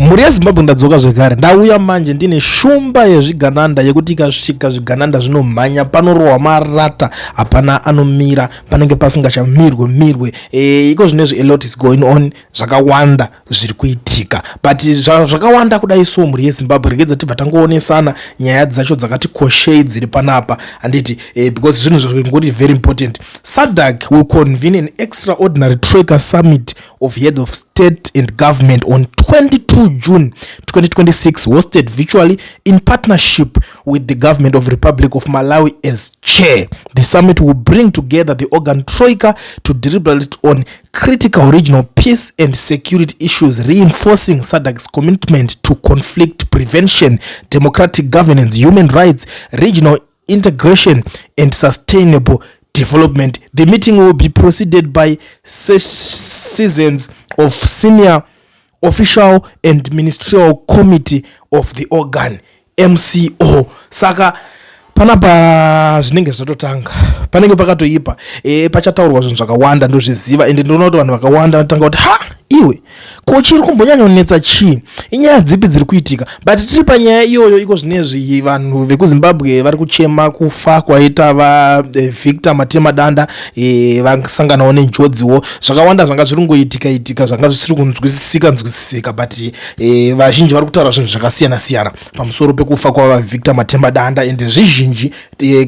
Mhuri yeZimbabwe, ndadzoka zvekare. Ndauya manje ndine shumba yezvigananda yekuti ikasvika zvigananda zvinomhanya, panorohwa marata, hapana anomira, panenge pasingachamirwe mirwe. Iko zvinezvi a lot is going on, zvakawanda zviri kuitika, but zvakawanda kudai. So mhuri yeZimbabwe, regedza tibva tangoonesana nyaya dzacho dzakati koshei dziri panapa, handiti? Because zvinhu zvingori very important. SADC will convene an extraordinary troika summit of head of state and government on 22 June 2026, hosted virtually in partnership with the government of Republic of Malawi as chair. The summit will bring together the organ troika to deliberate on critical regional peace and security issues, reinforcing SADC's commitment to conflict prevention, democratic governance, human rights, regional integration and sustainable development. The meeting will be preceded by sessions of senior official and ministerial committee of the organ, MCO. Saka panapa zvinenge zvatotanga, panenge pakatoipa. Pachataurwa zvinhu zvakawanda, ndozviziva. Ende ndinoona kuti vanhu vakawanda vanotanga kuti, "Ha, iwe, ko chiri kumbonyanyonetsa chii? Inyaya dzipi dziri kuitika?" But tiri panyaya iyoyo iko zvinezvi, vanhu vekuZimbabwe vari kuchema kufa kwaita vaVictor Matemadanda. Vasanganawo nenjodziwo. Zvakawanda zvanga zviri kungoitika itika, zvanga zvisiri kunzwisisika nzwisisika, but vazhinji vari kutaura zvinhu zvakasiyana siyana pamusoro pekufa kwavaVictor Matemadanda. Ende zvizhinji,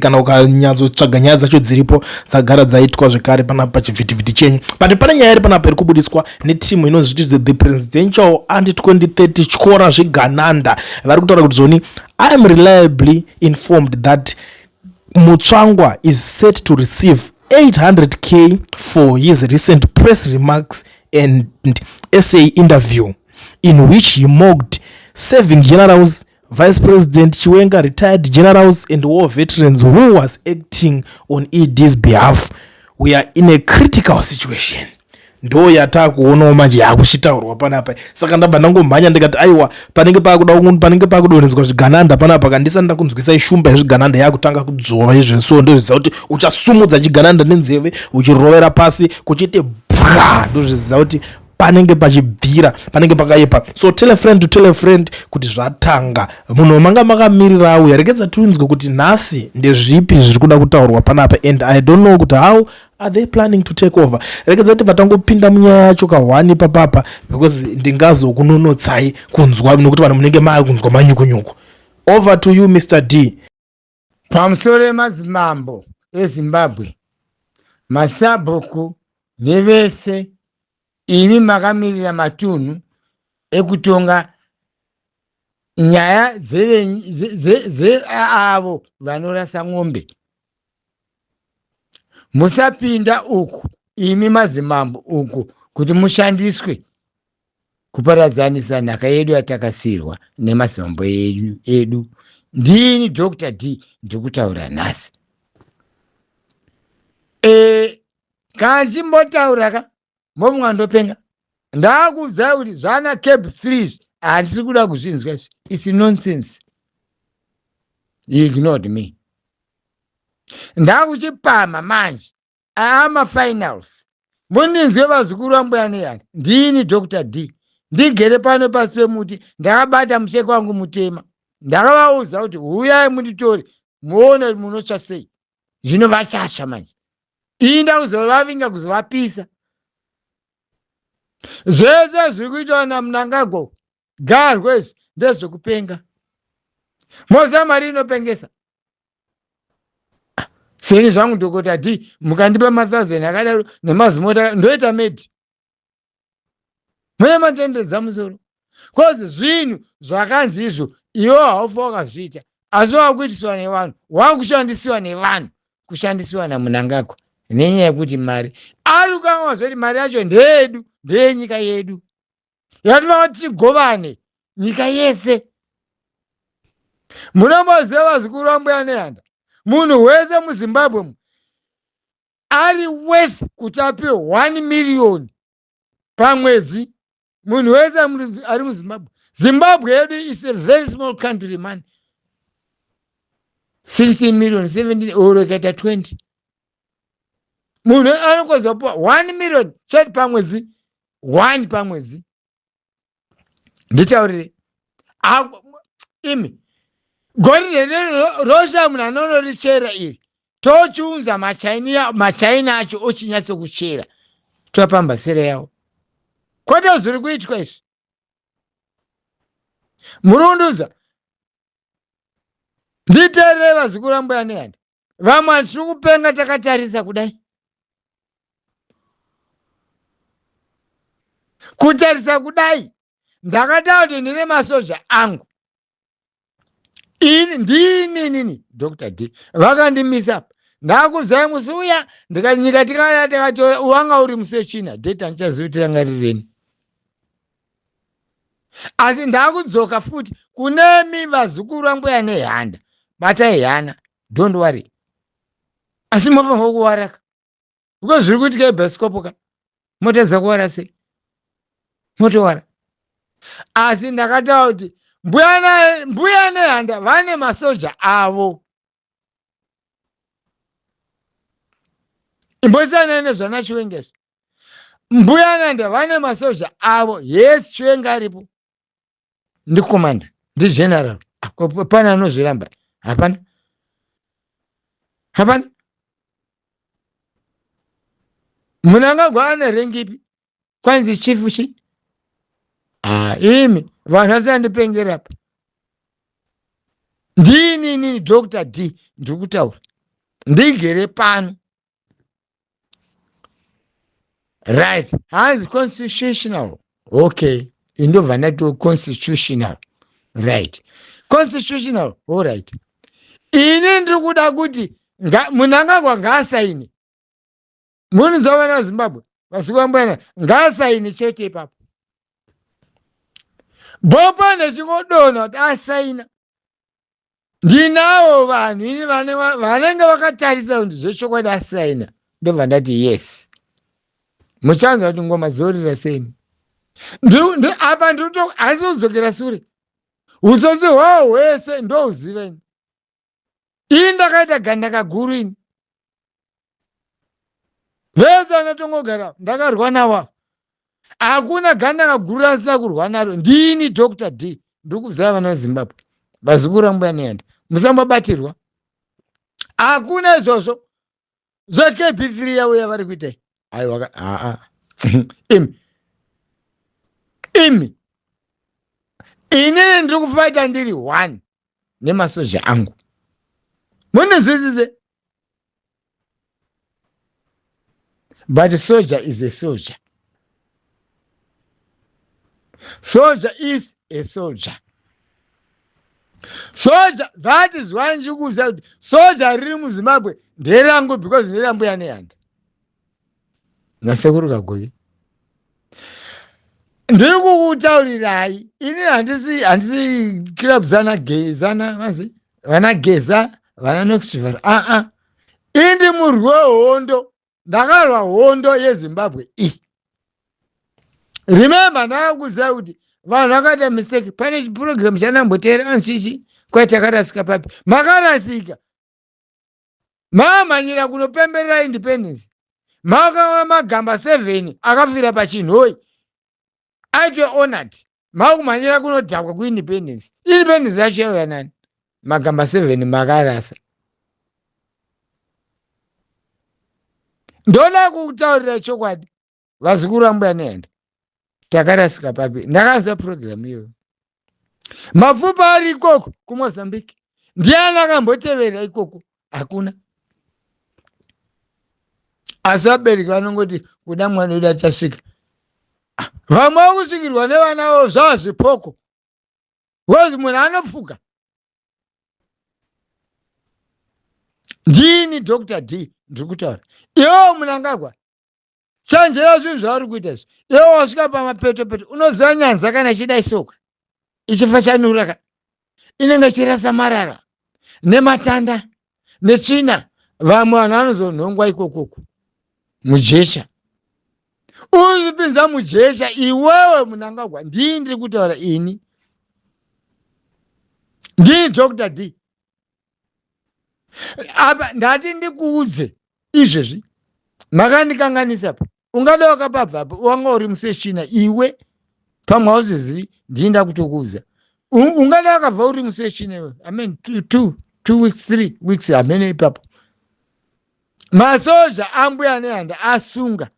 kana ukanyatsotsvaga nyaya dzacho dziripo, dzagara dzaitwa zvekare panapa pachivhitivhiti chenyu. But pane nyaya iri panapa iri kubudiswa netimu inozviti the Presidential Anti 2030 Tyora Zvigananda. Vari kutaura kuti zvoni, "I am reliably informed that Mutsvangwa is set to receive 800K for his recent press remarks and SA interview in which he mocked serving generals, Vice President Chiwenga, retired generals and war veterans who was acting on ED's behalf. We are in a critical situation." Ndo yataakuonawo manje yakuchitaurwa panapa. Saka ndabva ndangomhanya ndikati, aiwa, panenge pakuda, panenge pakudonhedzwa zvigananda panapa. Kandisati ndakunzwisa ishumba yezvigananda yakutanga kudzvova izvo, so ndozviziva kuti uchasumudza chigananda nenzeve uchirovera pasi kuchiite bwa. Ndozviziva kuti panenge pachibvira, panenge pakaipa. So tell a friend to tell a friend kuti zvatanga. Munhu manga makamirira auya. Regedza tinzwe kuti nhasi ndezvipi zviri kuda kutaurwa panapa. And I don't know kuti how are they planning to take over. Regedza kuti vatangopinda munyaya yacho kahwani papapa, because ndingazokunonotsai kunzwa, nekuti vanhu munenge maakunzwa manyukunyuku. Over to you, Mr D. Pamusoro emadzimambo eZimbabwe, masabhuku nevese imi makamirira matunhu ekutonga nyaya dzeavo vanorasa ng'ombe, musapinda uku imi madzimambo uku kuti mushandiswe kuparadzanisa nhaka yedu yatakasiyirwa nemadzimambo edu. Ndini Dr D, ndiri kutaura nhasi. Kana ndichimbotaura ka, mofunga ndopenga. Ndaakuudzai kuti zvana CAB 3 handisi kuda kuzvinzwa izvi. It's nonsense. You ignored me. Ndakuchipama manje aamafinals. Mundinzwe, vazukuru vambuya neyani. Ndini Dr D, ndigere pano pasi pemuti, ndakabata mucheka wangu mutema. Ndakavaudza kuti huyai munditore muone kuti munotsva sei. Zvino vachatsva manje. Ii, ndakuzovavinga, kuzovapisa. Zvese zviri kuitwa naMnangagwa, garwe izvi ndezvekupenga. Moziva mari inopengesa. Seni zvangu Dhokota D, mukandipa ma1000 akadaro nemazimota, ndoita medi mune matendedza musoro, 'cause zvinhu zvakanzi izvo iwe haufa wakazviita, asi wakuitiswa nevanhu, wakushandisiwa nevanhu, kushandisiwa naMnangagwa nenyaya yekuti mari ari kukanga zoti mari yacho ndeyedu, ndeyenyika yedu yatinova tigovane nyika yese. Munomboziva, vazukuru vambuya nehanda, munhu wese muZimbabwe ari wese kuti apiwe 1 million pamwedzi, munhu wese ari muZimbabwe. Zimbabwe yedu is a very small country, man, 16 million, 17 or ikaita 20. Munhu anokwanisa kupiwa 1 million chete pamwedzi, 1 pamwedzi. Nditaurire imi, goridhe rosha munhu anonorichera iri, tochiunza machaina acho ochinyatsokuchera, toapamba sere yawo, kwete zviri kuitwa izvi. Murunduza, nditeerere, vazukuru ambuya nehanda, vamwe hatiri kupenga takatarisa kudai, kutarisa kudai. Ndakataura kuti ndine masoja angu ini, ndini nini Dr D vakandimisa apa. Ndakuzai musi uya ndikanyika tikaya takatora, wanga uri musi wechina, date handichazivi kuti ranga rireni, asi ndakudzoka futi kunemi vazukuru vambuya nehanda. Batai hana, don't worry, asi mofanirwa kuwaraka because zviri kuitika ibhaisikopo ka, motadza kuwara sei? Motowara. Asi ndakataura kuti mbuya nehanda vane masoja avo. Imbosiyanai nezvana Chiwenga izvi. Mbuya nehanda vane masoja avo. Yes, Chiwenga aripo, ndikomanda, ndigeneral. Pane anozviramba? Hapana, hapana. Munangagwa ane rengipi? Kwanzi chief chi. Ah, imi vanhu vasandipengera apa. Ndini inini Dr D ndiri kutaura ndigere pano, right? Hanzi constitutional. Okay, indobva ndati constitutional right, constitutional, allright. Ini ndiri kuda kuti Munangagwa ngaasaine. Munonzwa, vana vaZimbabwe, vasuku vambwana, ngaasaine chete ipapo. Bhopane chingodonha kuti asaina, ndinawo vanhu ini vanenge vakatarisa kuti zvechokwadi asaina. Ndobva ndati yes. Muchanzwa kuti ngoma dzorira sei apa. Handisi kudzokera sure, utsotsi hwawo hwese ndouziva ini. Ini ndakaita ganda kaguru ini, vese vanatongogara ndakarwa navo. Hakuna ganda kaguru rasina kurwa naro. Ndini Dr D ndiri kuziva, vana veZimbabwe, vazukuru ambuya nehanda, musambobatirwa. Hakuna izvozvo zvekb3 yavo yavari kuita. Aiwa, aa, imi, imi, inini ndiri kufaita ndiri one nemasoja angu, munizwisise. But soldier is a soldier, soldier is a soldier, soldier. That is why ndichikuudza kuti soja riri muZimbabwe nderangu, because nderambuya nehanda nasekuru Kagovi. Ndiri kukutaurirai ini, handisi club zana zana mazi vana Geza, vana Noxchivar. Aa, indi murwi wehondo, ndakarwa hondo yeZimbabwe i. Remember, ndakakuziva kuti vanhu vakaita mistake. Pane chiprogram chanamboteera anzichichi kwai takarasika papi? Makarasika mamhanyira kunopemberera independence, makaona magamba 7 akafira pachinhoi aitwe honored, makumhanyira kunodhakwa kuindependence. Independence yacho yauya nani? Magamba 7 makarasa. Ndoda kutaurira chokwadi, vazukuru ambuya nehanda, takarasika papi? Ndakanzwa program iyoyo. Mapfupa ari ikoko kuMozambique, ndiani akambotevera ikoko? Hakuna. Asi vabereki vanongoti kuda mwana wedu achasvika. Ah, vamwe vakusvikirwa nevana vavo zvava zvipoko, because munhu anopfuka. Ndini Dr D ndiri kutaura. Iwewo Munangagwa, chanjera zvinhu zvauri kuita izvi. Iwe wasvika pamapeto peto. Unoziva nyanza kana ichida isoka ichifa chanura ka, inenge ichirasa marara nematanda netsvina. Vamwe vanhu vanozonhongwa ikokoko mujecha. Uzvipinza mujecha iwewe Munangagwa. Ndii ndiri kutaura ini, ndini Dr D apa. Ndati ndikuudze izvezvi, makandikanganisa pa ungada wakapabva apo, wanga uri musi wechina iwe. Pamwe hauzizivi, ndii ndakutokuudza. Ungada akabva uri musechinewe, I mean 2 weeks, 3 weeks, hamene ipapo. Masoja ambuya Nehanda asunga.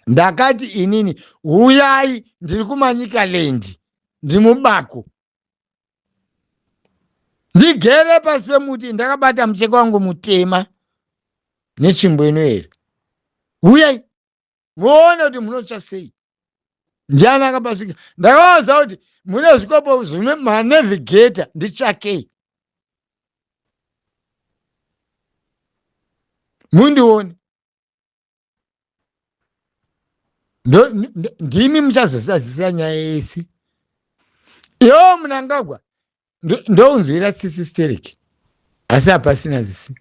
Ndakati inini, huyai, ndiri kuManicaland, ndiri mubako, ndigere pasi pemuti, ndakabata mucheka wangu mutema netsvimbo ino here. Huyai muone kuti munotsva sei. Ndiani akapasvika? Ndakavaudza kuti mune zvikopo zvine manavigator, nditsvakei mundione. Ndimi muchazosazisa nyaya yese. Iwo Munangagwa ndounzwira tsitsi stereki, asi hapasina zisi.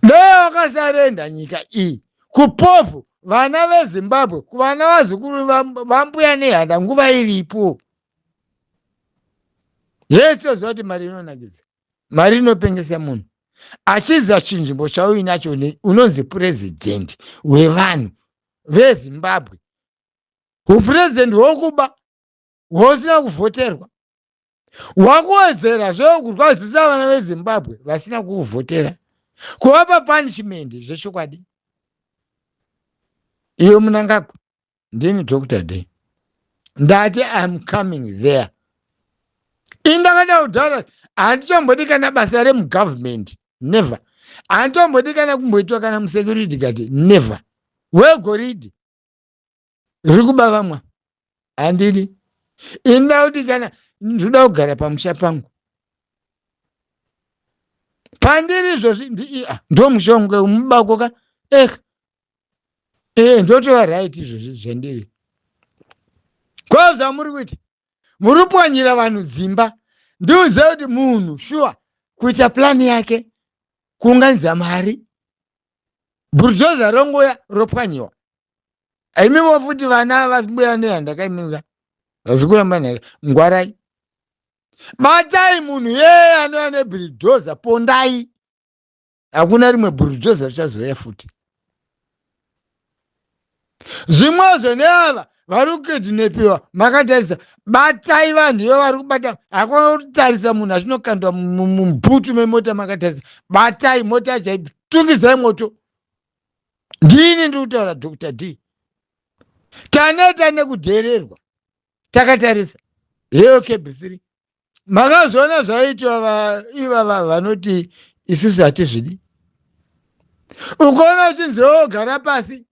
Dai wakasarenda nyika iyi kupofu vana veZimbabwe, kuvana vazukuru vambuya Nehanda, nguva iripo yese. Toziva kuti mari inonakidza, mari inopengesa munhu. Achiza chinzvimbo chauinacho, unonzi purezidendi wevanhu veZimbabwe, upurezidendi hwokuba hwosina kuvhoterwa, wakuwedzera zvekurwadzisa vana veZimbabwe vasina kuvhotera, kuvapa punishment zvechokwadi. Iwe Munangagwa, ndini Dr D, ndati I'm coming there. Indakada kudhara, handichambodi kana basa remugovernment, never. Handitombodi kana kumboitwa kana musecurity guard, never. Wegoridhe riri kuba vamwa handidi. Inda kuti kana ndoda kugara pamusha pangu pandiri izvozvi, ndo mushonga mubako ka eh eh ndotova right izvozvi zvandiri. Kwa zvamuri kuita, muri kupwanyira vanhu dzimba. Ndiuze kuti munhu shuwa kuita plani yake, kuunganidza mari, bulldozer rongoya ropwanyiwa. Imivo futi vana vambuya Nehanda kaimika, vazikuramba nhaka, ngwarai, batai munhu yeye anouya nebulldozer, pondai. Hakuna rimwe bulldozer richazouya futi. Zvimwezvo neava vari kukidnapiwa makatarisa, batai vanhu ivo vari kubata. Hakuna kutarisa munhu achinokandwa mubhutu memota makatarisa. Batai mota yacho, tungidzai moto. Ndini ndiri kutaura, Dr D. Taneta nekudhererwa takatarisa. Heyo CAB3, makazviona zvaiitwa ivava vanoti isusu hatizvidi. Ukaona uchinzi wogara pasi,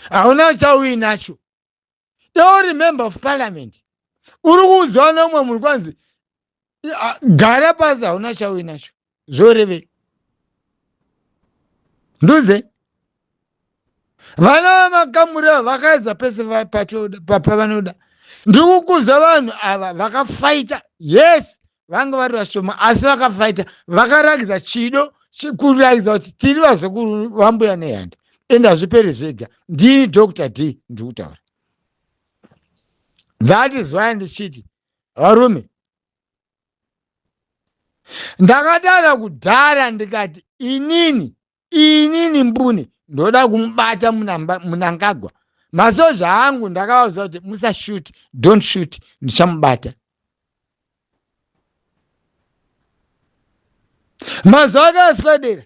hauna chauinacho, iwe uri member of parliament, uri kuudzwa neumwe munhu kwanzi gara pasi, hauna chauinacho, zvorevei? Nduze vana vamakamuri ava vakaedza pese pavanoda. Ndiri kukuza vanhu ava vakafaita. Yes, vanga vari vashoma, asi vakafaita, vakarakidza chido, kurakidza kuti tiri vazukuru vambuya Nehanda. Ende hazviperi zvega. Ndini Dr D ndiri kutaura. That is why ndichiti varume, ndakataura kudhara ndikati inini mbune ndoda kumubata Munangagwa. Masoja angu ndakavaudza kuti musashoot, don't shoot, ndichamubata. Mazuva akaswedera.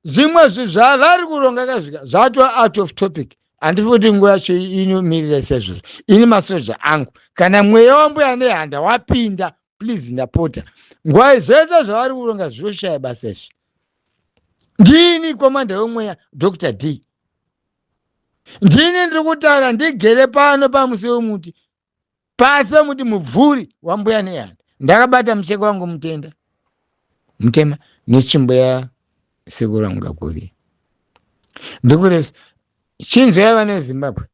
Zvimwe zvinhu zvavari kuronga kazvika zvatova out of topic. Handifi kuti nguva yacho inomirira saizvozvo. Ini masoja angu, kana mweya wambuya Nehanda wapinda, please, ndapota, nguva zvese zvavari kuronga zvinoshaya basa izvi. Ndini commander wemweya, Dr D. Ndini ndiri kutaura, ndigere pano pamusi wemuti, pasi pemuti mubvuri wambuya Nehanda, ndakabata mucheka wangu mutenda mutema netsvimbo yasekuru vangu kakuvi. Ndikuresa chinzo yava neZimbabwe.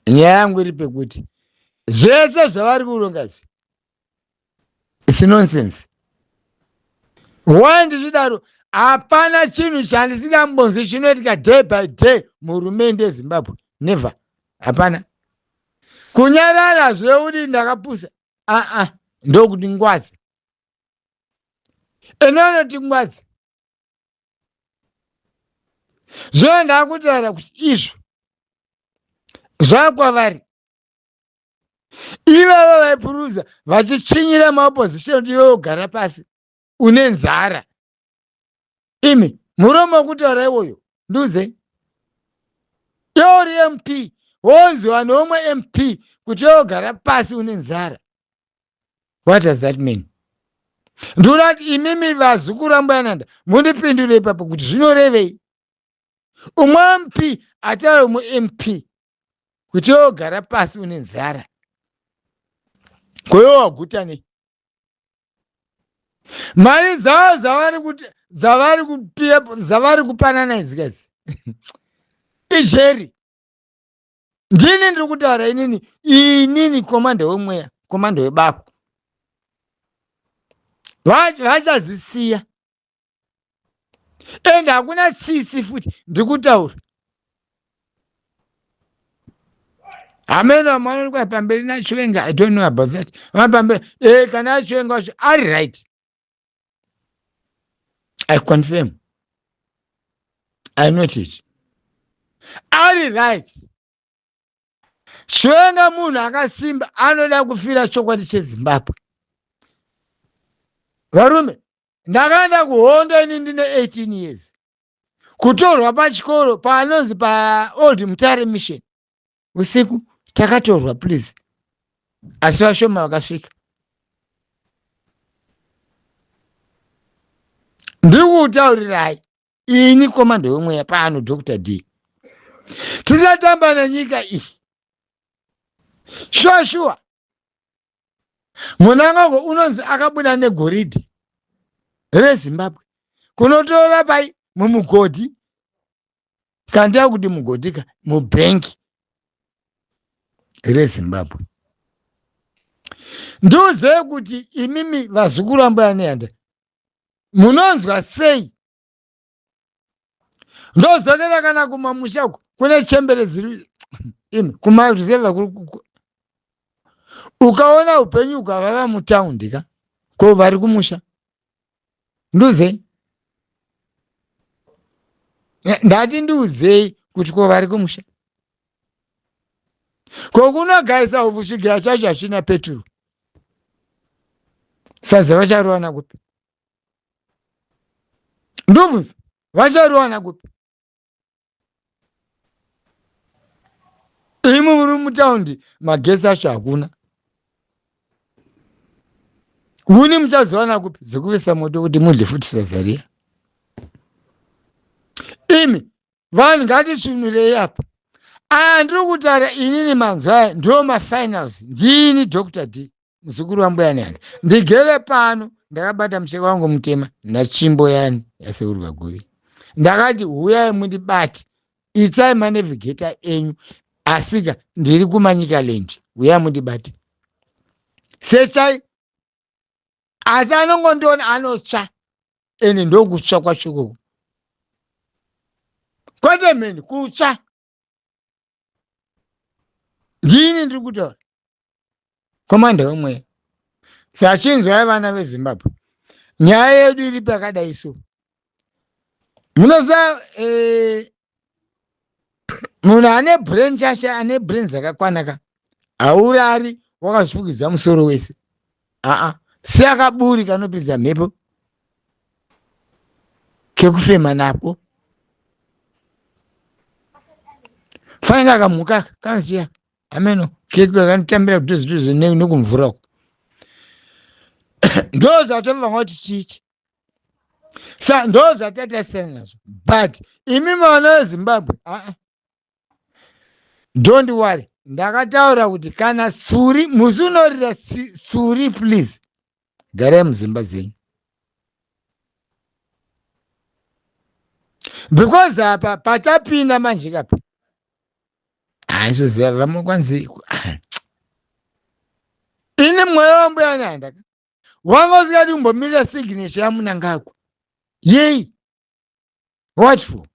Nyaya yangu iri pekuti zvese zvavari kuronga izvi, it's nonsense. Why ndichidaro? Hapana chinhu chandisingambonzi chinoitika day by day muhurumende yeZimbabwe, never, hapana. Kunyarara zvekuti ndakapusa, aa, ndokuti ngwadzi ene anoti ngwadzi. Zvino ndakutaura kuti izvo zvakwavari ivava vaipuruza vachitsvinyira maopposition kuti iwe ugara pasi une nzara. Imi muromo wekutaura iwoyo nduze iwe uri MP wonzi vanhu vomwe MP kuti iwe ugara pasi une nzara. What does that mean? Ndinoda kuti imimi vazukuru ambuyananda mundipindure ipapo kuti zvinorevei. Umwe MP ataura umwe MP kuti iwe ugara pasi une nzara, koiwe waguta nei? Mari dzavo dzavari kuti dzavari kupia dzavari kupanana idzi kaidzi ijeri. Ndini ndiri kutaura inini, inini komanda wemweya, komanda webako. Vachazisiya ende hakuna tsitsi futi, ndiri kutaura. Hameno vamwe vanoti kwai pamberi naChiwenga, I don't know about that. Vamwe pamberi kana aChiwenga wacho ari right, I confirm, I note it, ari right. Chiwenga munhu akasimba, anoda kufira chokwadi cheZimbabwe. Varume, ndakaenda kuhondo ini ndine 18 years, kutorwa pachikoro paanonzi paOld Mutare Mission usiku takatorwa, please, asi vashoma vakasvika. Ndiri kutaurirai ini komando wemweya pano, Dr D, tisatamba nenyika iyi. Shuwa shuwa Munangagwa unonzi akabuda negoridhe reZimbabwe kunotora pai mumugodhi, kandiya kuti mugodhi ka mubhengi reZimbabwe. Ndiudzei kuti imimi vazukuru ambuya Nehanda munonzwa sei? Ndodzokera kana kumamusha uko kune chembere dziri imi kumaruzevha, ukaona upenyu ukavava mutaundi ka, ko vari kumusha nduzei? Ndati ndiudzei kuti ko vari kumusha, ko kunogaisa hupfu chigaya chacho hachina peturu, sadza vacharuwana kupi? Ndobvunza, vacharuwana kupi? Imi muri mutaundi, magetsi acho hakuna, huni muchazowana kupi dzekuvesa moto kuti mudye futi sadza riya? Imi vanhu ngatisvinurei apa. Aya ndiri kutaura inini, manzwi aya ndiwo mafinals. Ndini Dr D, muzukuru wambuya Nehanda, ndigere pano ndakabata mucheka wangu mutema natsvimbo yani yasekuru Vaguvi. Ndakati huyai mundibate, itsai manavigata enyu, asika ndiri kumanyika land, huyai mundibate, sechai. Asi anongondiona anotsva, ende ndokutsva kwacho ikoko, kwete mheni kutsva. Ndini ndiri kutaura, komanda wemweya. Sachinzwai vana veZimbabwe, nyaya yedu iri pakadai so. Munoziva munhu ane brain chache, ane brain dzakakwana ka, haurari wakazvifukidza musoro wese. Aa, si akaburi kanopinza mhepo kekufema nako, fanenge akamhuka kanziya ameno kanotambira kudhuze dhuze nekumvura uko. Ndo zvatobva kuti chichi sa ndo zvatatarisana nazvo. But imi vana veZimbabwe, aa, don't worry. Ndakataura kuti kana tsuri musi unorira tsuri, please garai mudzimba dzenyu, because apa patapinda manje kapa handizoziva vamwe kwanzi ini mweya wambuya Nehanda wanga usingadi kumbomirira signature yaMunangagwa yei. What for?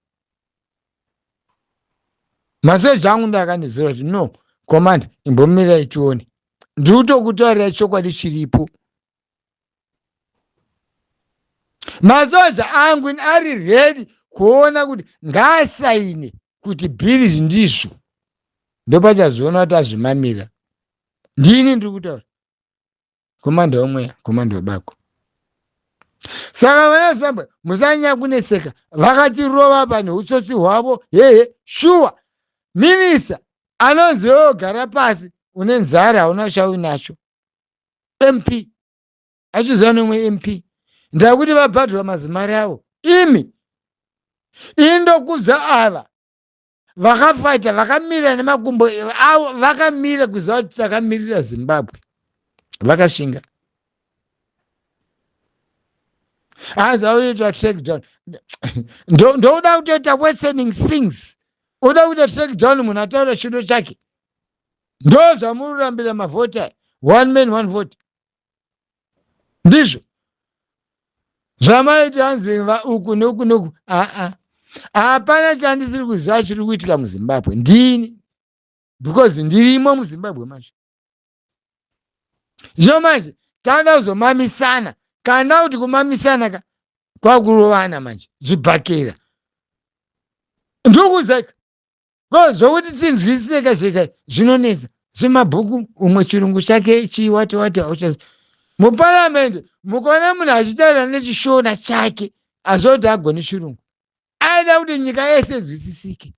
Masoja angu ndakandizora kuti no commander, imbomirai tione. Ndiri kutokutaurira chokwadi chiripo. Masoja angu ari ready. Kuona kuti ngaasaine kuti bhiri ndizvo, ndopachazoona kuti azvimamira. Ndini ndiri kutaura, komanda womweya, komanda webako. Saka vana Zimbabwe, musanyanya kunetseka. Vakatirova pane utsotsi hwavo. Hehe, shuwa, minista anonzi wogara pasi, une nzara, hauna chauinacho. MP achiziva nemwe MP, ndakuti vabhadhura mazimari avo. Imi, indokudza ava vakafaita, vakamira nemakumbo avo, vakamira kuziva kuti takamirira Zimbabwe, vakashinga. Hanzi auita track down, ndoda kutoita worsening things. Uda kuita track down munhu ataura chido chake? Ndo zvamururambira mavhota, one man one vote. Ndizvo zvamaiti hanzi uku neuku neuku. Aa, hapana chandisiri kuziva chiri kuitika muZimbabwe. Ndini, because ndirimo muZimbabwe manje. Zvino manje tanda kuzomamisana, kana kuti kumamisana ka kwakurovana manje, zvibhakera. Ndokuzeka ko zvokuti tinzwisiseka zveka zvinonetsa. Zvemabhuku, umwe chirungu chake chiwati wati aucha. Muparamende mukaona munhu achitaura nechishona chake, azvoti agoni chirungu, aida kuti nyika yese inzwisisike,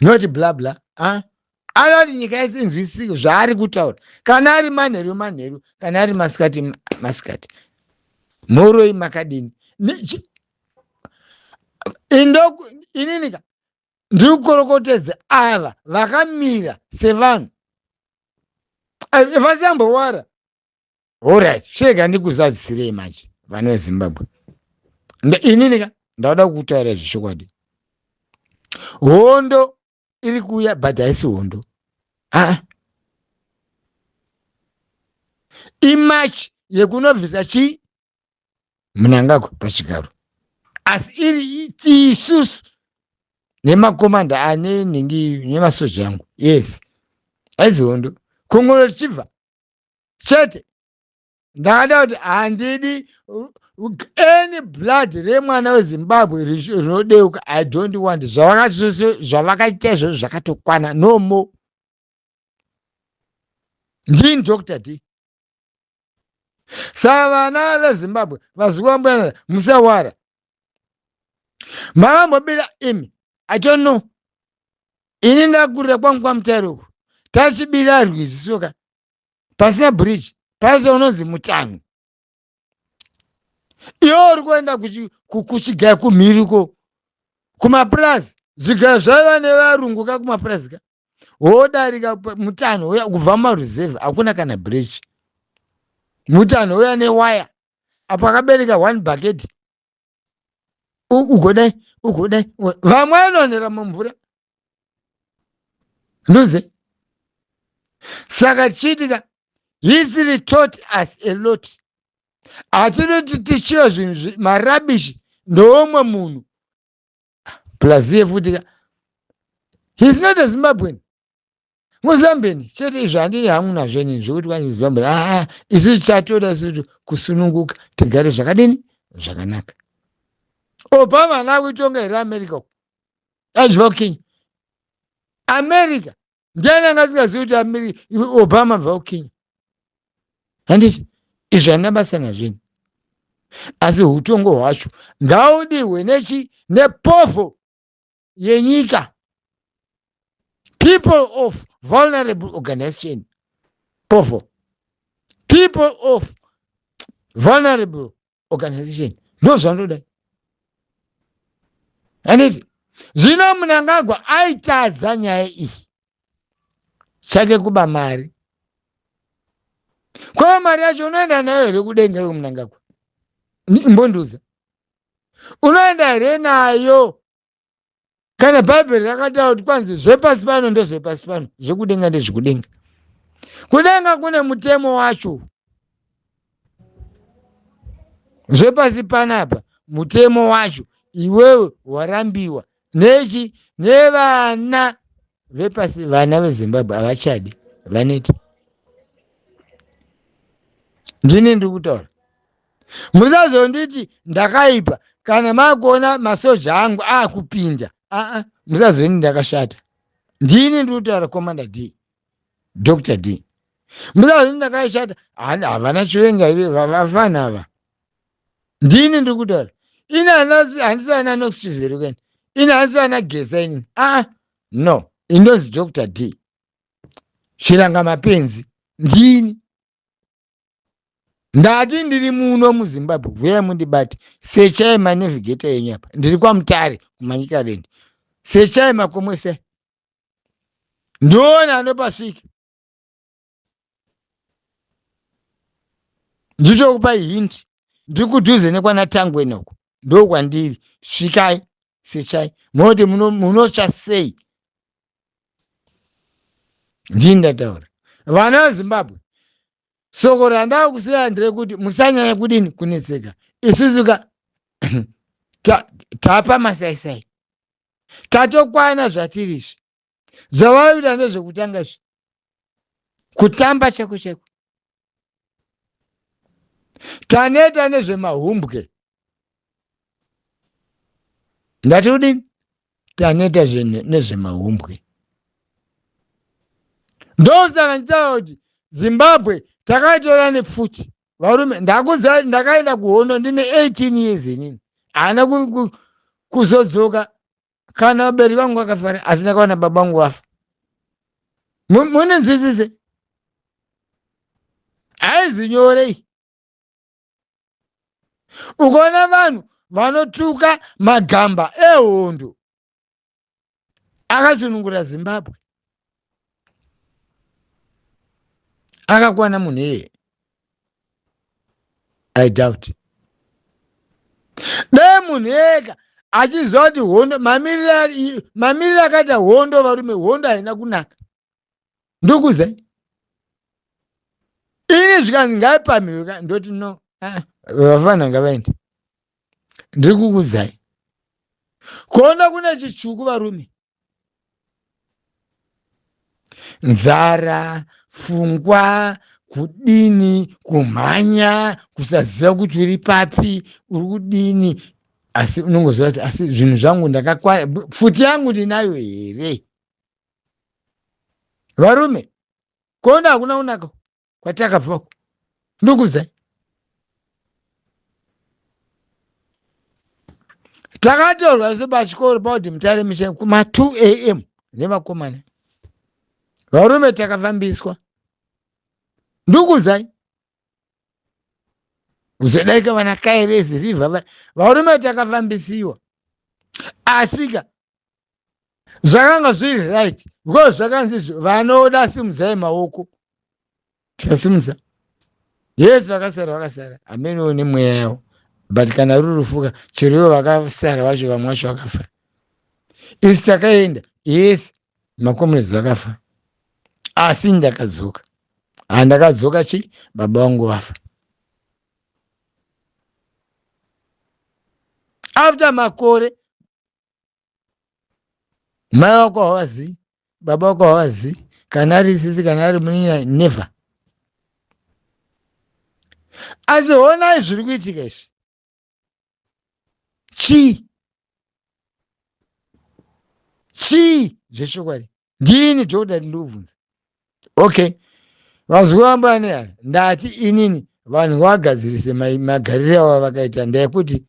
not bla bla. Anoda kuti nyika yese inzwisisike zvaari kutaura. Kana ari manheru, manheru; kana ari masikati, masikati. Moroi, makadini? Ininika ndiri kukorokotedza ava vakamira sevanhu vasambowara. Alright, chirega ndikuzadzisirei manje, vana veZimbabwe. Ininika ndauda kutaura zvechokwadi. Hondo iri kuuya, but haisi hondo. Aa, imarch yekunobvisa chii? Mnangagwa pachigaro. Asi iri isusu nemakomanda ane nhingi nemasoja angu, yes, haizi hondo. Kongoro tichibva chete. Ndakada kuti handidi any blood remwana weZimbabwe rinodeuka. I don't want. Zvavakaita izvozvo zvakatokwana, no more. Ndini Dr D. Saka vana veZimbabwe, vazukuvambuyanana, musawara. Makambobira imi, I don't know. Ini ndakurira kwangu kwaMutare uku, tachibira rwizi soka pasina bridge, pasina unonzi mutanhu. Iwe uri kuenda kuchigaya kumhiriko kumapurazi, zvigaya zvaiva nevarungu ka kumapurazi ka, wodarika mutanho uya kubva mumaruzevha, hakuna kana bridge. Mutanho uya newaya apo akabereka one bucket, ugodai ugodai, vamwe vanonera mumvura nduze. Saka tichiitika, history taught us a lot. Hatinoti tichiva zvinhu marubbish ndoumwe munhu plus iye futi ka, he's not a Zimbabwean, muZambian chete. Izvo handini hangu nazvo inini zvekuti kwanzi Zimbabwe. Aa, isusu tatoda isusu kusununguka, tigare zvakadini? Zvakanaka. Obama haana kuitonga here America achibva kuKenya? America, ndiani anga asingazivi kuti America, Obama bva kuKenya? Handiti izvo handina basa nazvini, asi utongo hwacho ngaudirwe nechi nepovho yenyika, people of vulnerable organization, povo, people of vulnerable organization, ndo zvandoda. Handiti zvino Mnangagwa aitadza nyaya iyi, chake kuba mari. Kwava mari yacho unoenda nayo here kudenga iwe Mnangagwa? Imbonduza, unoenda here nayo? Kana Bhaibheri rakataura kuti kwanzi zvepasi pano ndezvepasi pano, zvekudenga ndezvekudenga. Kudenga kune mutemo wacho, zvepasi panapa mutemo wacho iwewe warambiwa nechi nevana vepasi. Vana veZimbabwe havachadi, vaneti. Ndini ndiri kutaura, musazonditi ndakaipa. Kana makuona masoja angu akupinda, aa, musazoni ndakashata. Ndini ndiri kutaura, Commander D, Dr D. Musazoni ndakashata. Havana Chiwenga, vafana ava. Ndini ndiri kutaura. Ini handisi ana Knox Chivero, ini handisi ana Geza inini. Aa, no, indozi Dr D, Chiranga Mapenzi. Ndini ndati ndiri muno muZimbabwe, vuyai mundibate. Sechai manavigator yenyu apa, ndiri kwaMutare kuManyikarendi. Sechai makomwese, ndione anopasvika. Nditokupai hint, ndiri kudhuze nekwana uko, ndokwandiri. Svikai, sechai, munoti munotsva sei. Ndini ndataura. Vana veZimbabwe, soko randaa kusiya nderekuti musanyanya kudini kunetseka. Isusu ka tapa masaisai, tatokwana zvatiri izvi. Zvavaita ndezvekutanga izvi, kutamba cheko cheko. Taneta nezvemahumbwe. Ndati kudini? Taneta nezvemahumbwe. Ndosaka ndichitaura kuti Zimbabwe takaitora nepfuti. Varume, ndakuziva, ndakaenda kuhondo ndine 18 years inini. Haana kuzodzoka kana vabereki vangu vakafara, asi ndakaona baba vangu vafa. Munenzwisise, haizi nyore. Ukaona vanhu vanotuka magamba ehondo akasunungura Zimbabwe, akakwana munhu iyeye? I doubt. Dai munhu ega achiziva kuti hondo, mamiriro akaita hondo, varume, hondo haina kunaka. Ndokuzai ini, zvikanzi ngaipamhiwe, ndoti no, ah, vafana ngavaende. Ndiri kukudzai, kuona kune chitsvuku, varume, nzara, pfungwa kudini, kumhanya, kusaziva kuti uri papi, uri kudini, asi unongoziva kuti asi zvinhu zvangu ndakakwana, pfuti yangu ndinayo here? Varume, kuona hakuna kunaka kwatakabvako. Ndokuzai, takatorwa sepachikoro pakuti Mutare Mission kuma 2 a.m. nevakomana. Varume, takafambiswa. Ndokuzai, kuzodarika vana Kairezi River, varume, takafambisiwa. Asika zvakanga zviri right, because zvakanzi vanoda simudzai maoko, tikasimudza. Yes, vakasara vakasara, hameniwo nemweya yavo, but kana ruri rufuka chero ivo vakasara vacho, vamwe vacho vakafa. Isu takaenda, yes, macomrades vakafa, asi ndakadzoka. Handakadzoka chi baba vangu vafa after makore. Mai vako havazivi, baba vako havazivi, kana ari sisi, kana ari munin'ina, never. Asi honai zviri kuitika izvi. Chii chii zvechokwadi? Ndini Jordan, ndikubvunza. Okay, vazuva vambane ara, ndati inini vanhu vagadzirise magariro avo vakaita. Ndekuti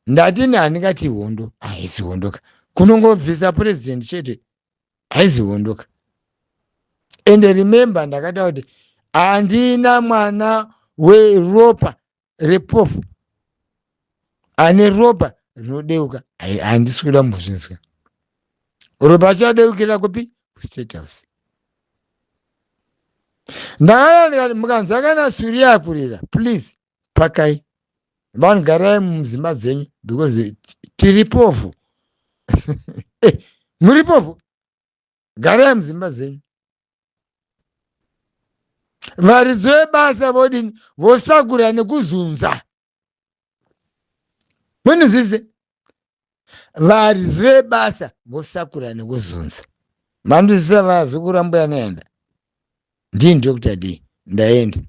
ndatini handingati hondo haisi hondo ka. Kunongobvisa president chete haisi hondo ka. Ende remember, ndakata kuti handina mwana weropa repofu ane ropa rinodeuka. Handisi kuda mbozvinzwa. Ropa achadeukira kupi? KuState House. Ndakana ndikati mukanzwa kana suri yakurira, please pakai vanhu, garai mudzimba dzenyu, because tiri povhu. Muri povhu, garai mudzimba dzenyu. Varidzi vebasa vodini? Vosakura nekuzunza. Munizise, varidzi vebasa vosakura nekuzunza. Mandizisa, vazukuru, mbuya nenda. Ndini Dr D, ndaenda.